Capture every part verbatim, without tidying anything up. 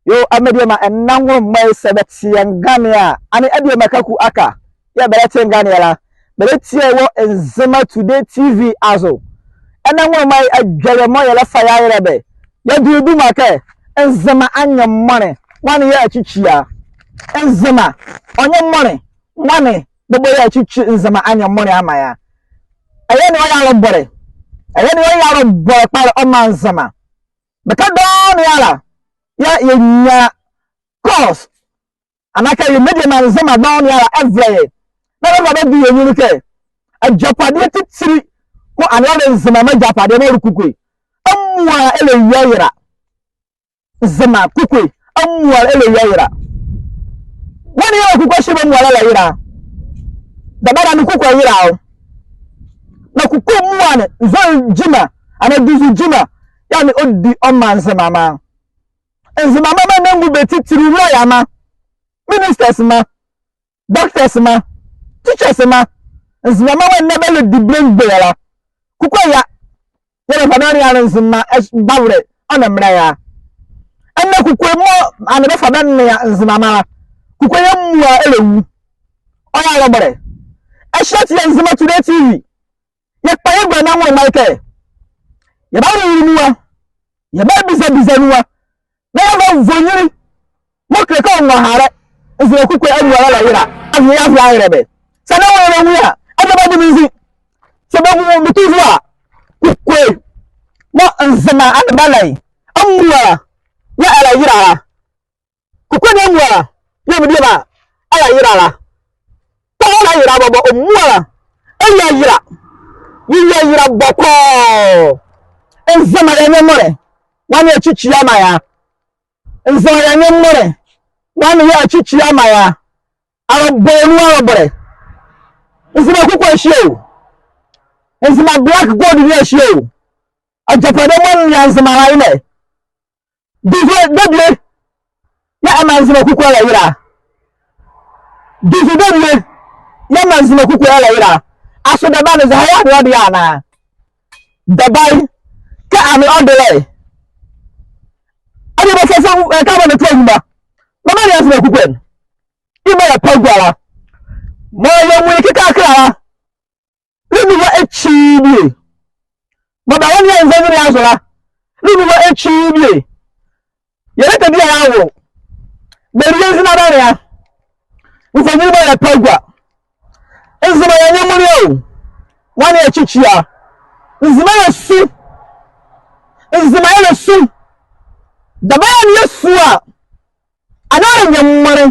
Yoo, mediema, ɛnɛ nwonlomɔ ye sɛ bɛte yɛ nganeɛ a, ɛnee adiema Kaku Aka yɛɛ bɛlɛte nganeɛ la. Bɛlɛtie wɔ Nzema Today TV azo. Ɛnɛ nwonlomɔ ye adwelie mɔɔ yɛlɛfa yɛayɛlɛ bɛ. Yɛdule duma kɛ Nzema anyemɔne, nwane yɛɛ akyikyia? Nzema, ɔ nyemɔne, nwane bɔbɔ yɛɛ akyikyi Nzema anyemɔne amaa yɛ a? Ɛyɛ nea ɔyɛ alɔbɔlɛ. Ɛyɛ nea ɔyɛ alɔbɔlɛ kpalɛ ɔmaa Nzema. Bɛkɛ dɔɔnwo ne ala yɛɛ yɛnyia course, anaa kɛ yɛ mediema Nzema dɔɔnwo ne ala ɛvɛlɛ yɛ na bɛva bɛdo yɛ nyunlu kɛ agyapadeɛ titili kɛ ɛnee ɔle Nzema mɔ agyapadeɛ mɔɔ le kukue amuala ɛlɛwie ɛyela. Nzema kukue amuala ɛlɛwie ɛyela. Nwane yɛɛ kukue ɛhye bɛmuala ɛlɛyela? Dɛbɛ ɛnee kukue ɛyela o. Na kukue amuala ne nzɔne gyima anaa duzu gyima yɛɛ ɛnee ɔdi ɔmaa Nzemama. Nzemama mɔ ɛnɛ ngu bɛ titili, wuleyɛma, ministers ma, doctors ma, teachers ma. Nzemama wɔ ɛnɛ bɛlɛdi bɛlɛnwu bɛ la. Kukue ɛya yɛɛ bɛfa bɛnea Nzema gbavolɛ ɔ nee mbɛlɛra. Ɛnɛ kukue mɔɔ ɛnee bɛfa bɛnea Nzemama la, kukue ɛya amuala ɛlɛwu. Ɔyɛ alɔbɔlɛ. Ɛhye ati yɛ Nzema Today TV yɛkpa yɛgua ɛnɛ nwonlomɔ ye kɛ yɛbawuluwulu nu a, yɛbabizabiza nu a, na yɛava nvonyinli mɔɔ kile kɛ ɔnrɛha Nzema kukue amuala ɛlɛyela. Awie yɛava yɛayɛlɛ bɛ. Saa ɛnɛ nwonlomɔ ye a, ɛdabɛ bɛdi me nzi. Saa bɛnwu me tuzo a, kukue mɔɔ Nzema ɛnee bɛlɛ ye amuala yɛɛ ɛlɛyela la. Kukue ne amuala yɛɛ mediema ɛlɛyela la. Kɛ ɔlɛyela bɔbɔ, ɔmuala ɛyɛ ɛyela. Yeyɛ ɛyela bɔkɔɔ. Nzema yɛ nyemɔne, nwane yɛɛ akyikyia maa yɛ a? Nzema yɛ nyemɔne, nwane yɛɛ akyikyia maa yɛ a? Alɔbɔlɛ nu alɔbɔlɛ. Nzema kukue ɛhye o. Nzema black gold ne ɛhye o. Agyapadeɛ mɔɔ nea Nzema la ye ne. Duzu debie yɛɛ ɛmaa Nzema kukue ɛlɛyela? Duzu debie yɛɛ ɛmaa Nzema kukue ɛlɛyela? Asoo dɛbɛ ne zɛhae yɛɛ ɛnee ɔde ye anaa? Dɛbɛ ye kɛ ɛnee ɔde la ɛ, ɛdeɛ bɛfɛfɛ ɛɛ, kɛ bɛnea atu anyima. Bɛmmaanea Nzema kukue ne. Yemɔ yɛɛ Pagua la, mɔɔ yɛnwu ye kɛkala la, le nuhua ekyi bie. Mɔɔ bɛwɔ nea nzonyinli azo la, le nuhua ekyi bie. Yɛlɛtɛ bie a yɛawo. Bɛlie nzi na bɛnea. Nzonyinli mɔɔ yɛɛ Pagua. Nzema yɛ nyemɔne o. Nwane yɛɛ akyikyia? Nzema yɛ su. Nzema yɛlɛ su. Dɛbɛ yɛɛ ne yɛ su a, ɛnee ɔle nyemɔne,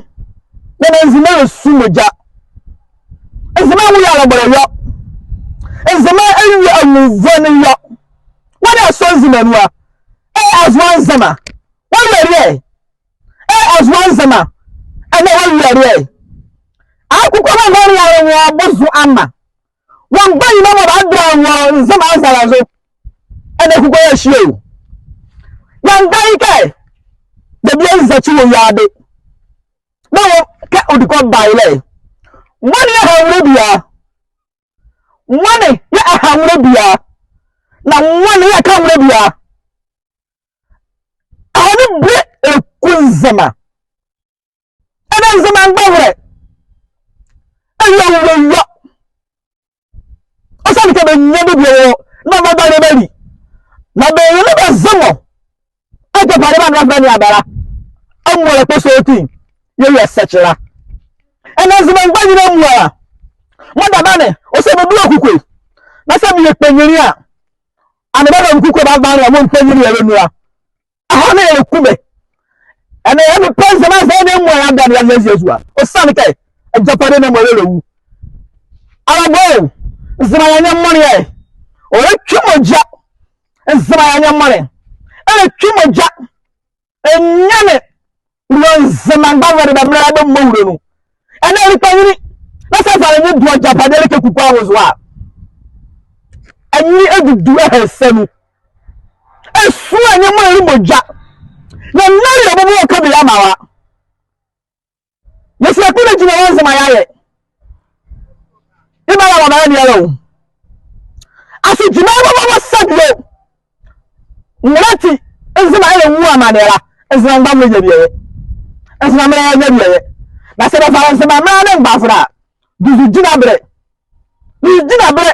na Nzema yɛ su mogya. Nzema anwu yɛ alɔbɔlɛ yɔ. Nzema awie anwuvɔne yɔ. Wɔde asɔ Nzema nu a. Ɛɛ, azoa Nzema, wɔawie ɛdeɛ? Ɛɛ, azoa Nzema, ɛnee wɔawie ɛdeɛ? Akokua mɔɔ bɛnea wɔ bozo ama wɔ mgbanyima mɔɔ bɛdɛnla wɔ Nzema azɛlɛ zo. Ɛnee kukue ɛhye o. Yɛnda ye kɛ debie nzakyi wɔ wiade. Na wɔ kɛ ɔdi kɛ ɔba ye la ɛ, nwane yɛɛ ɛha nwolɛ biala? Nwane yɛɛ ɛha nwolɛ biala? Na nwane yɛɛ ɛka nwolɛ biala? Ɛhɔne bie ɛlɛku Nzema. Ɛnee Nzema mgbavolɛ ɛyɛ nwolɛ yɔ. Ɔsiane kɛ bɛnnyia debie wɔ na bɛbali bɛli. Na bɛnlɛ bɛ Nzema agyapade bɛanea bɛbɛnea bɛ la. Amuala kpɔsɔɔti yɛɛ yɛɛ sɛkye la. Ɛnee Nzema mgbanyinli amuala mɔɔ dɛbɛ ne, ɔse bɛdua kukue. Na saa meyɛ kpanyinli a, ɛnee bɛva me kukue bɛavanlea mɔɔ mgbanyinli ɛlɛnu la. Ɛhɔne ɛlɛku me. Ɛnee yɛɛ me pɛ Nzema azɛlɛ ne amuala yɛadane yɛaziazua. Ɔsiane kɛ agyapade ne amuala ɛlɛwu. Alɔbɔlɛ o. Nzema yɛ nyemɔne ɛ. Ɔlɛtwi mogya. Nzema yɛ nyemɔne. Ɛlɛtwi mogya. Ɛnyane wɔ Nzema mgbavolɛ ne bɛmraalɛ bɛmmɔ wule nu. Ɛnee ɛle kpanyinli. Na saa ɛvale nye du agyapade ɛleka kukue anwo zo a, ɛnye ɛdudu ɛha ɛsa nu. Ɛsu a nyemɔne le mogya. Na ɛnle yɛ bɔbɔ wɔka bie yɛamaa wɔ a. Yɛsi akpondɛ gyima wɔ Nzema yɛayɛ. Yemɔ a wɔmaa yɛnea la o. Asoo gyima ye bɔbɔ wɔsa bie o. Nwolɛ ati Nzema ɛlɛnwu amaneɛ la. Nzema mgbanyinli ɛnyia bie yɛ. Nzema mraalɛ ɛnyia bie yɛ. Na sɛ bɛfa Nzema mraalɛ ne mgbafra a, duzu gyinabelɛ, duzu gyinabelɛ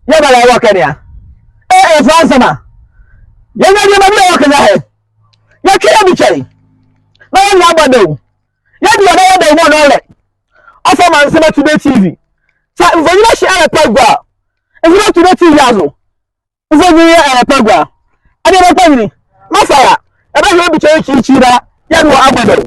yɛɛ bɛlɛwɔ ɛkɛ ne a. Ee, ee, fa Nzema. Yɛnyia diema bie wɔ ɛkɛ zɛhae. Yɛtwe yɛ bikye. Na yɛnyia abɔ dawuu. Yɛdie ɔdawu, yɛdie ɔdawu mɔɔ nɔhalɛ ɔfa ɔmaa Nzema Today T V. Saa nvonyinli ɛhye a ɛlɛpɛ agua Nzema Today T V azo. Nvonyinli ɛlɛpɛ agua. Adiema kpanyinli, mefa ye a, yɛbahwe bikye ye ekyi, ekyi la yɛnea abɔ dawuu.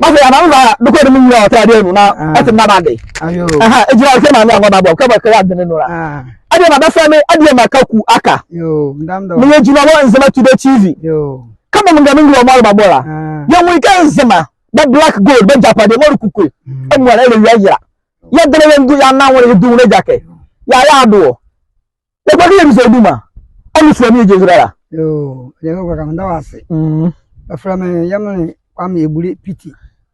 Mefa ye a, na mefa ye a, dɔkɔ ne menwula ɔtɛyɛ anu na ɛte na mande. Ayo. Aha, egyila kɛ maame anwo na bɔ, kɛ bɛkɛ ye adene nu la. Ah. Adiema, bɛfɛlɛ me Adiema Kaku Aka. Yo, meda wo ase. Meyɛ gyima wɔ Nzema Today T V. Yo. Kɛmɔ menga mengile wɔ mɔɔ ɛlɛba bɔ la. Ah. Yɛnwu ye kɛ Nzema, bɛ black gold, bɛ agyapade mɔɔ le kukue. Mm. Ɛmuala ɛlɛwie ɛyela. Yɛdele yɛ ndu, yɛnanwo le, yɛdu nwolɛ gyakɛ. Yɛayɛ adoɔ. Yɛkpondɛ yɛdizɛ duma. Ɔnle sua ne yɛgye ezule la. Yoo, yɛkɛ kɔka, meda wo ase. Mm. Bɛfɛlɛ me Yɛmɛne Kwame Ebule Piti.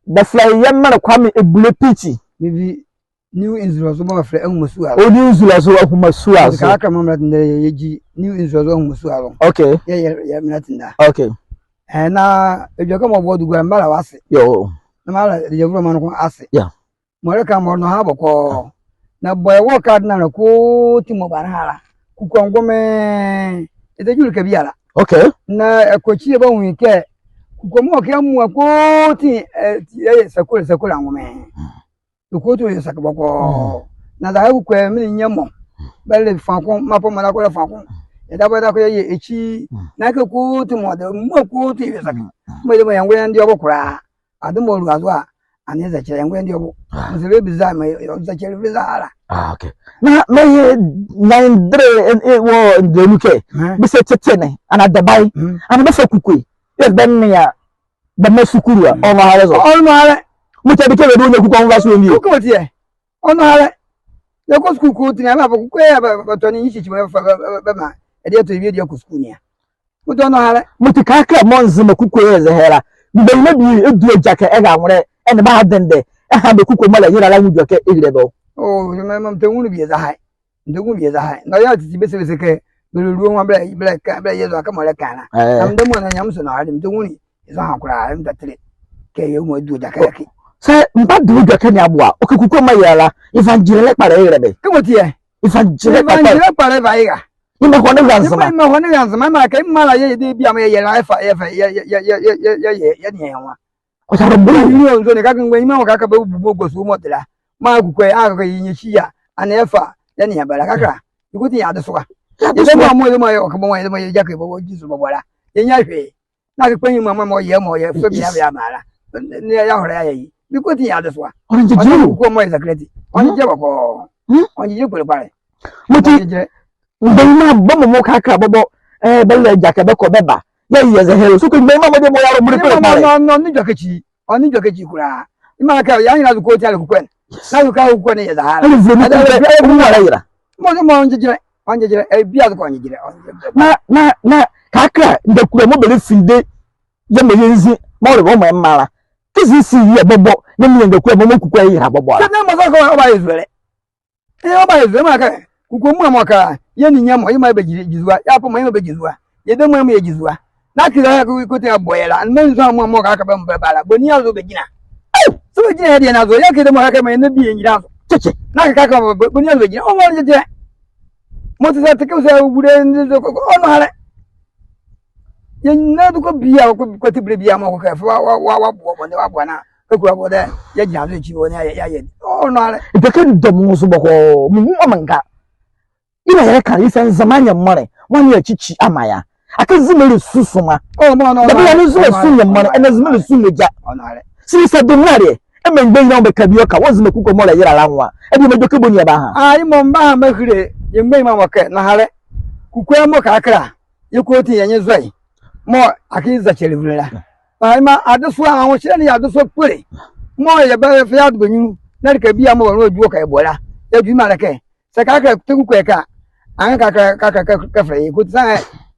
Bɛfɛlɛ Yɛmɛne Kwame Ebule Piti. Mevi New Nzule zo mɔɔ bɛfɛlɛ Ahumasua zo. O, New Nzule zo Ahumasua zo. Kɛkala mɔɔ mebɛla tendɛ yɛgyi New Nzule zo Ahumasua zo. Okay. Yɛɛ, yɛɛ, yɛbɛla tendɛ. Okay. Ɛɛ, na edwɛkɛ mɔɔ bɔwɔ dugua, mebɛda wo ase. Yoo. Na mebɛda Yɛvulemɔ noko ase. Yeah. Mɔɔ ɛleka mɔɔ nɔhalɛ bɔkɔɔ. Na bɔ yɛwɔ ɛkɛ adenle kotoni mɔɔ ɛba nɔhalɛ la, kukua ngome. Ɛtɛgyi lu ɛkɛ biala. Okay. Na ɛkɔ ekyi a yɛbanwu ye kɛ kukua mɔɔ kɛ amuala kotoni, ɛɛ, ɛyɛ sakolɛ, sakolɛ angome. Mm. Kotoni ɔyɛ sake bɔkɔɔ. Mm. Na ɛzɛhae kukua menli nyɛmɔ. Bɛle faako, mɔɔ pɛ mɔɔ ɛdakɔ ɛlɛ faako. Yɛdabɛ, yɛdakɔ yɛyɛ ekyi. Mm. Na kɛ kotoni mɔɔ ɛdabɛ, amuala kotoni ɔyɛ sake. Mm. Mɔɔ yɛdabɛ yɛngola yɛ ndeɛ bo kola. Ade mɔɔ lua zo a, ɛnee yɛzɛkye la, yɛngola yɛ ndeɛ bo. Ah. Mese bɛbiza me, yɛzɛkye la, biza la. Ah, okay. Na meyɛ, na ɛndɛlɛ, ɛɛ, ɛɛ, wɔ ɛndɛlɛ nu kɛ, ɛɛ, bɛse tete ne, anaa dɛbae, mm, anaa bɛfa kukue yɛɛ bɛnea bɛ mra sukulu a, mm, ɔnle nɔhalɛ zo? Ɔnle nɔhalɛ. Mɔti bikɛ bɛdabɛ ɔnyia kukua anwo bɛva zo ɛndɛlɛ. Kukue mɔti ɛ. Ɔnle nɔhalɛ. Yɛkɔ sukulu kotoni a, bɛba kukue a, bɛ, bɛ, bɛtɔne ye kyekye bɛfa, bɛ, bɛ, bɛmaa. Ɛdeɛ tɔ ye bie ɛdeɛ kɔ sukulu ne a. Mɔti ɔnle nɔhalɛ. Mɔti kɛkala mɔɔ Nzema kukue ɛyɛ zɛhae la, mgbanyima bie ɛdu agyakɛ ɛra nwolɛ, ɛnee bɛha dendɛ ɛha bɛ kukue mɔɔ ɛlɛyera la nwo edwɛkɛ ɛhile bɛ o. Oo, me, me, metɛnwunle bie zɛhae. Metɛnwunle bie zɛhae. Na ɔyɛ titi bɛse, bɛse kɛ bɛlɛlua nwo a, bɛlɛ, bɛlɛka, bɛlɛyɛ zɔhane kɛmɔ ɛlɛka la. Ɛɛ. Na medabɛ mua na nyɛmɔ so nɔhalɛ, metɛnwunle ye zɔhane kola, metɛtele kɛ yɛɛ mɔɔ ɛdu agyakɛ ɛkɛ. Saa mebadele edwɛkɛ ne abo a, ɔkɛ kukue mɔɔ ɛyera la, ɛvangyelɛ kpalɛ ɛyɛlɛ bɛ? Kɛmɔ ɔti ɛ. Ɛvangyelɛ kpalɛ. Ɛvangyelɛ kpalɛ ɛva ɛra. Yemɔ ɛhɔ ne ɛra Nzema. Yemɔ ɛhɔ ne ɛra Nzema, yemɔ kɛ yemɔ la yɛyɛ debie a mɔɔ yɛyɛ la, yɛfa, yɛfa, yɛ, yɛ, yɛnea yɛ nwo a. Ɔyɛ awerɛhole. Yemɔ nzɔne kɛkala mgbanyima mɔ kɛkala bɛbubu mɔɔ gua sukulu mɔɔ ɛde la, mɔɔ kukue a, kɛkala yɛnyia ekyi a, ɛnee yɛfa yɛnea bɛ la kɛkala. Yekoti yɛde so a. Yɛde so a. Yɛdabɛ mua, yɛdabɛ mua yɛ, ɔkɛ bɔ mua, yɛdabɛ mua yɛ gyakɛ bɔbɔ, yɛgyi zo bɔbɔ la, yɛnyia hwee. Na kɛ kpanyinli mɔ, mɔɔ yɛ, mɔɔ yɛ, fɛ bia, bia mara. Ne yɛahola yɛayɛ ye. Bikoti yɛade so a. Ɔngyegye o. Kukue mɔɔ yɛ zakelati. Ɔngyegye bɔkɔɔ. Ɔngyegye kpalɛ kpalɛ. Mɔti. Ɔngyegye. Mgbanyima bɔbɔ mɔɔ kɛkala bɔbɔ, ɛɛ, bɛlɛ gyakɛ bɛkɔ bɛba. Yɛyɛ zɛhae o. So kɛ mgbanyima mɔɔ de mɔɔ yɛalɔ mɔɔ de kpalɛ kpalɛ. Ɔnle edwɛkɛ ekyi. Ɔnle edwɛkɛ ekyi kola. Yemɔ la kɛ yɛanyela zo koti a le kukue ne. Na zo kɛ kukue ne yɛ zɛhae la. Ɛnee ɛvile nu kɛ ɔnle nɔhalɛ ɛyela. Mɔɔ, mɔɔ ɔngyegyelɛ. Ɔngyegyelɛ. Ɛɛ, bie a zo kɛ ɔngyegyelɛ. Ɔngyegyelɛ. Na, na, na, kɛkala ndakula mɔɔ bɛlɛfinde yɛmɔ yɛ nzi, mɔɔ le bɛ mɔ ɛmaa la. Kɛ zi si ye bɔbɔ, na mɔɔ ndakula mɔɔ, mɔɔ kukue ɛyela bɔbɔ la. Kɛ na mɔɔ sɔ kɛ ɔbayɛ zolɛ. Ɛɛ, ɔbayɛ zolɛ, mɔɔ kɛ kukue mɔɔ, mɔɔ kɛ yɛ ninyɛne mɔ, yemɔ bɛgyi, gyi zo a, yɛpɛ mɔ, yemɔ bɛgyi zo a. Yɛdabɛ mua yemɔ yɛgyi zo a. Na kɛ la kɛ koti a bɔyɛ la, mɛnzo a mɔɔ, mɔɔ kɛkala bɛmɔ bɛba la, boni azo bɛgyinla. Ei! Sɛ bɛgyinla yɛ deɛ na zo, yɛkɛ dɛ mɔɔ kɛkala mɔɔ yɛnla bie yɛngyinla zo. Kyekye. Na kɛkala bɛmɔ, boni azo bɛgyinla. Ɔnle edwɛkɛ. Mɔti saa teke saa wule, ɔnle nɔhalɛ. Yɛnyinla dɔkɔ bie a, kɔ, kɔ ti bɛlɛ bie a mɔɔ kɔ kɛ, fa wa, wa, wa, waboa bɔ ne, waboa na. Kɛ kula bɔ dɛ, yɛgyinla zo ekyi bɔ ne, yɛ, yɛ, yɛ. Ɔnle nɔhalɛ. Edwɛkɛ ne dɔ me nwo zo bɔkɔɔ, menwu a menga. Yemɔ yɛlɛka ye saa Nzema nyɛmɔlɛ, mɔɔ ɛnea akyikyi amaa yɛ a. Akee Nzema ɛlɛsu soma. Dɛbi, ɛnee Nzema ɛsu nyɛmɔlɛ, ɛnee Nzema ɛlɛsu nyɛgya. Sɛ yesa dɔmɔ la deɛ, ɛmaa mgbanyinli mɔ bɛka bie ɔka wɔ Nzema kukue mɔɔ ɛlɛyela la nwo a. Ɛdeɛ mɔɔ edwɛkɛ boni a ɛbaha? Aa, yemɔ mebaha meahile yɛ mgbanyinli mɔ kɛ nɔhalɛ. Kukue mɔɔ kɛkala yɛ koti yɛ nye zɔyɛ. Mɔɔ akee zɛkye ɛlɛvule la. Aa, yemɔ adesoa, anwohyelɛ ne yɛ adesoa kpole. Mɔɔ yɛbafɛlɛ yɛado bɛ nyunlu. Na ɛleka bie a mɔɔ bɛnlɛ bɛdwu ɔ kɛ yɛboɛ la. Yɛdwu yemɔ la kɛ. Saa kɛkala tɛ kukue ɛkɛ a, anrɛɛ kɛkala, kɛkala, kɛkala, kɛfɛlɛ ye koti saa,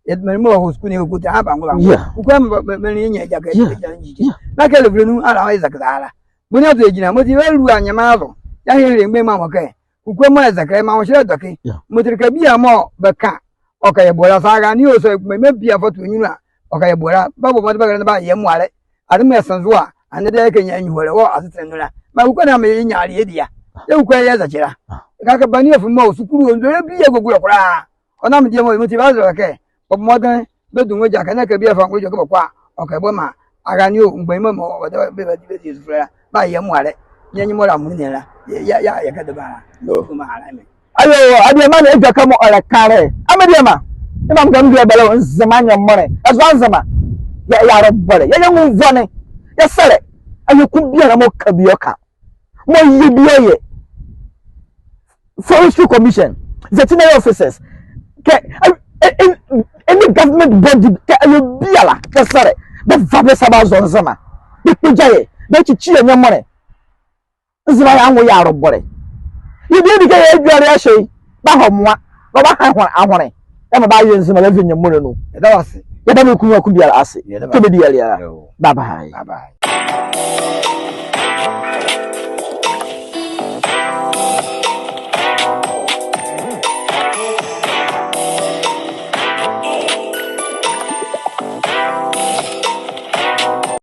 yɛ menli mɔɔ bɛhɔ sukuu ne ye koti a, bɛango, bɛango. Yeah. Kukue mɔ, mɛ, mɛ, menli nyia gyakɛ, yeah, gyakɛ, gyakɛ. Yeah. Na kɛ ɛlɛvule nu, ala yɛzɛkye zɛhae la. Boni azo yɛgyinla, mɔti yɛlua nyɛmaa zo. Yɛahile yɛ mgbanyinli mɔ kɛ. Kukue mɔɔ ɛzɛkye la, yemɔ anwohyelɛ ɛdɔkɛ. Yeah. Mɔti ɛleka bie a mɔɔ bɛka Ɔka yɛ boɛ la. Saa ɛrane o, saa mgbanyima biala fatu ɔ nyunlu a, ɔka yɛ boɛ la. Bɛbɔ mɔdenle bɛrɛlɛ na bɛaye amualɛ. Ade mɔɔ yɛsanzo a, ɛnɛ dɛkɛ yɛnyia nyehɔlɛ wɔ asetɛnɛ nu la. Mɔɔ ɔkɔ ne a mɔɔ yɛnyialɛ yɛ die a, yɛkɔ yɛzɛkye la. Kɛkala bɛ ne afunli mɔ wɔ sukulu o, ndɔlɛ biala ɛgɔgɔlɛ kɔla. Ɔnam deɛ mɔɔ yemɔti bɛzɛlɛ kɛ, bɛbɔ mɔdenle bɛdungɔ gyakɛ na kɛ biala fa ngɔlɔ edwɛkɛ bɛkɔ a, ɔka yɛ boɛ maa ɛrane o, mgbanyima mɔ wɔ dɛ bɛbadi bɛdi suflɛ la, bɛaye amualɛ. Yɛ nye mɔɔ la amunli ne la, yɛ, yɛ, yɛ, yɛkɛdabɛ a la. Yoo. Ɔkɔ maa la mɛ. Ayo, adiema ne edwɛkɛ mɔɔ ɔlɛka la. Mediema, yemɔ meka mɔɔ mebie bɛ la, Nzema nye mɔɔ ne. Ɛzo Nzema. Yɛ, yɛalɔbɔlɛ. Yɛnyɛ nwonvɔne. Yɛsɛlɛ. Awie ko biala mɔɔ ka bie ɔka. Mɔɔ yɛ bie ɔyɛ. Forestry Commission, veterinary officers, kɛ, ɛ, ɛ, ɛ, any government body, kɛ awie biala, yɛsɛlɛ, bɛva bɛ sa bɛazɔ Nzema. Bɛkpegya yɛ, bɛkyikyi yɛ nyɛmɔne. Nzema yɛ anwo yɛ alɔbɔlɛ. Yɛbie bie kɛ yɛdwɛkɛ yɛahyɛ ye, bɛahɔ moa, na bɛaha ahonle, ahonle. Yɛmaa bɛaye Nzema bɛava nyɛmɔne nu. Yɛda wɔ ase. Yɛda bɛ kunlu ko biala ase. Yɛda wɔ ase. Kɛ bɛdi yɛ ala. Yoo. Bye bye. Bye bye.